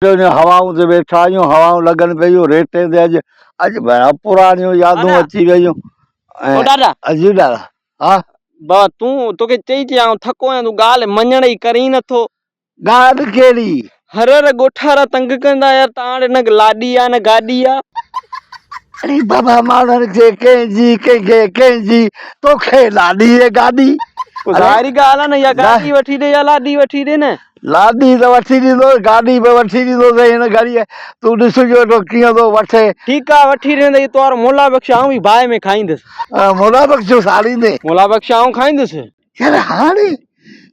هوائن تي ويٺا آهيون هوائون لڳن پيون ريٽي تي اڄ اڄ ڀلا پراڻيون يادون اچي ويون او ڏاڏا جي ڏاڏا ها بابا تون توکي چئي چئي آئون ٿڪو آهيان تون ڳالهه مڃڻ ئي ڪرين نٿو ڳالهه ڪهڙي هر هر ڳوٺارا تنگ ڪندا يار تان وٽ نه لاڏي آ نه گاڏي آ اڙي بابا ماڻهن کي ڪنهن جي ڪنهن کي ڪنهن جي توکي لاڏي ۽ گاڏي ظاهري ڳالهه آ نه يا گاڏي وٺي ڏي يا لاڏي وٺي ڏي نه لاڏي ته وٺي ڏيندو گاڏي به وٺي ڏيندو سائين هن گهڙيء تون ڏسجو ويٺو ڪيئن ٿو وٺي. ٺيڪ آ وٺي ڏيندي تو وارو مولا بخش آئون به باهه ۾ کائيندس. مولا بخش ساڙيندين. مولا بخش آئون کائيندس. يار هاڻي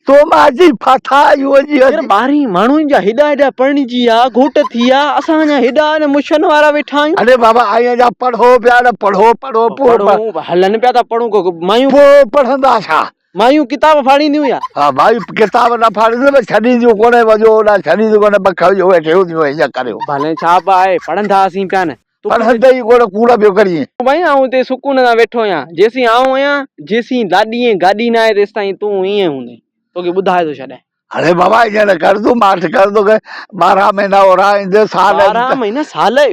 تو مان اچي ڦاٿا آهيون اڄ. يار ٻارهين ماڻهن جا هيڏا هيڏا پرڻجي ويا گهوٽ ٿي ويا اسان اڃا هيڏا نه مڇن وارا ويٺا آهيون. اڙي بابا آئين اڃا پڙهو پيا نه پڙهو پڙهو پوء پڙهون هلن پيا ٿا پڙهون ڪو مايون. پوء پڙهندا ڇا. مايون ڪتاب ڦاڙينديون يا؟ ها مايون ڪتاب نه ڦاڙينديون پر ڇڏينديون ڪونه وڃو هوڏانهن ڇڏينديون ڪونه بک وجهو ويٺي هونديون ائين ڪريو. ڀلي ڇا به آهي پڙهندا اسين پيا نه. پڙهندي ئي ڪونه ڪوڙ پيو ڪرين. ڀائي آئون هتي سڪون سان ويٺو آهيان جيسين آئون آهيان جيسين لاڏي ۽ گاڏي نه آهي تيستائين تون ائين هوندين توکي ٻڌائي ٿو ڇڏيان. اڙي بابا ائين نه ڪر تون ماٺ ڪر توکي ٻارهن مهينا اورا ايندي سال ٻارهن مهينا سال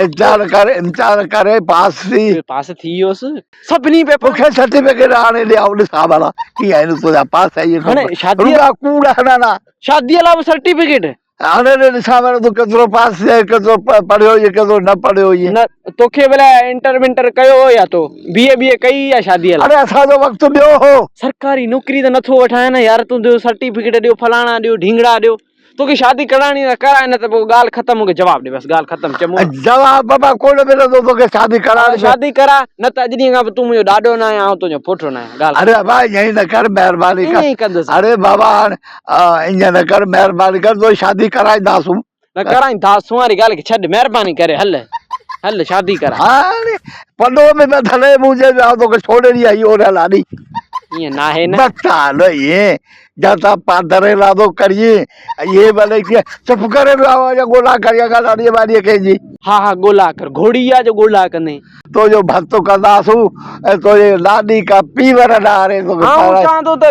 امتحان ڪر امتحان ڪري پاس ٿي پاس ٿي ويس سڀني پيپر مونکي سرٽيفڪيٽ آڻي ڏي آئون ڏسان ڀلا ڪيئن آهن تنهنجا پاس آهي هاڻي شادي رڳا ڪوڙ هڻڻا شادي لاء به سرٽيفڪيٽ هاڻي ڏي ڏسان ڀلا تون ڪيترو پاس ٿي آهين ڪيترو پڙهيو هئين ڪيترو نه پڙهيو هئين. نه توکي ڀلا انٽر ونٽر ڪيو هو يا تو بي اي بي اي ڪئي يا شادي لاء. اڙي اسان جو وقت ٻيو هو. سرڪاري نوڪري ته نٿو وٺايان نه يار تون ڏيو سرٽيفڪيٽ ڏيو فلاڻا ڏيو ڍينگڙا ڏيو توکي شادي ڪرائڻي ته ڪرائي نه ته پوء ڳالهه ختم مونکي جواب ڏي بس ڳالهه ختم چمو. جواب بابا ڪونه ملندو توکي شادي ڪرائڻ جو. شادي ڪراء نه ته اڄ ڏينهن کان پوء تون منهنجو ڏاڏو نه آهين آئون تنهنجو پوٽو نه آهيان ڳالهه اڙي ابا ائين نه ڪر مهرباني ڪر. ائين ئي ڪندس. اڙي بابا هاڻ ائين نه ڪر مهرباني ڪر تو شادي ڪرائينداسون. نه ڪرائينداسون واري ڳالهه کي ڇڏ مهرباني ڪري هل هل شادي ڪرائي. هاڻي پنو ۾ ٻڌل هي منهنجي ۾ آئون توکي ڇوڙي ڏيان هي اوريا لاڏي. ائين ناهي نه. بتال ائين جا تا پادري لاڌو ڪرين اهي ڀلي ڪيئن چپ ڪري ويو آهيان يا ڳولا ڪريان ڪا لاڏي واڏي ڪنهن جي. ها ها ڳولا ڪر گهوڙي آ جو ڳولا ڪندين. تو جو ڀت ڪنداسون ۽ تنهنجي لاڏي ڪا پيور ڏاري توکي آئون پارائي. چوان ٿو ته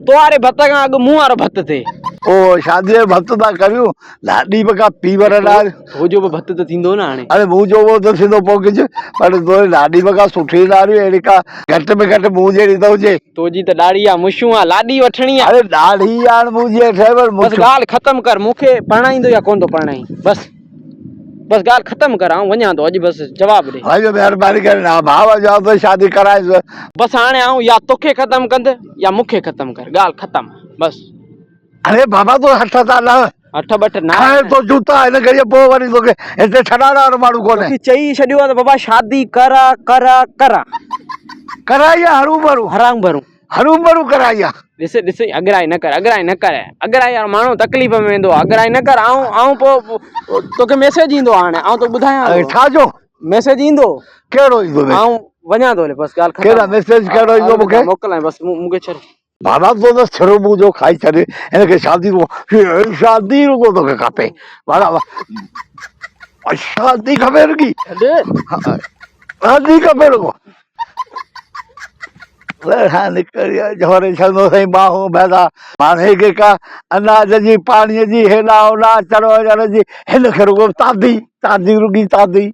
تو واري ڀت کان اڳ مون وارو ڀت ٿئي. او شاديء جو ڀت ٿا ڪريون، لاڏي به ڪا پيور ڏاري. تو جو به ڀت ته ٿيندو نه هاڻي. اڙي مون جو به ته ٿيندو پوء ڪجهه، پر تنهنجي لاڏي به ڪا سٺي ڏاري اهڙي ڪا گهٽ ۾ گهٽ مون جهڙي ته هجي. تو جي ته ڏاڙهي آ مشون آ، لاڏي وٺڻي آ. اڙي ڏاڙهي آ مون جي ٺهي پر بس مڇون. ڳالهه ختم ڪر، مون کي پرڻائيندو يا ڪونه ٿو پرڻائين بس. بس ڳالهه ختم ڪر آئون وڃان ٿو اڄ بس جواب ڏي. ڀائي مهرباني ڪري نه ڀاء جو آئون تو شادي ڪرائيس. بس هاڻي آئون يا توکي ختم ڪند يا مون کي ختم ڪر ڳالهه ختم بس. اڙي بابا تون هٺ تان لهه. هٺ ٻٺ نه کائي تو جوتا هن گهڙيء پوء وري توکي هتي ڇڏائڻ وارو ماڻهو ڪونهي. توکي چئي ڇڏيو آهي ته بابا شادي ڪرا ڪرا ڪرا. ڪرائي آ هروڀرو. هروڀرو. هروڀرو ڪرائي آ. ڏس ڏس اڳرائي نه ڪر اڳرائي نه ڪر اڳرائي يار ماڻهو تڪليف ۾ ويندو آ اڳرائي نه ڪر آئون آئون پوء توکي ميسيج ايندو هاڻي آئون توکي ٻڌايان ٿو. ڇا جو؟ ميسيج ايندو. ڪهڙو ايندو ميسيج؟ آئون وڃان ٿو هلي بس ڳالهه ختم. ڪهڙا ميسيج ڪهڙو ايندو مونکي؟ موڪلائين بس مونکي ڇڏ. بابا تو ته سرو منهنجو کائي ڇڏي هن کي شادي شادي رڳو توکي کپي بابا شادي کپي رڳي شادي کپي رڳو جهوري ڇڏندو سائين ٻانهون ڀيدا ماڻهي کي ڪا اناج جي پاڻيء جي هيڏا هوڏا چڙو وڃڻ جي هن کي رڳو تادي تادي رڳي تادي.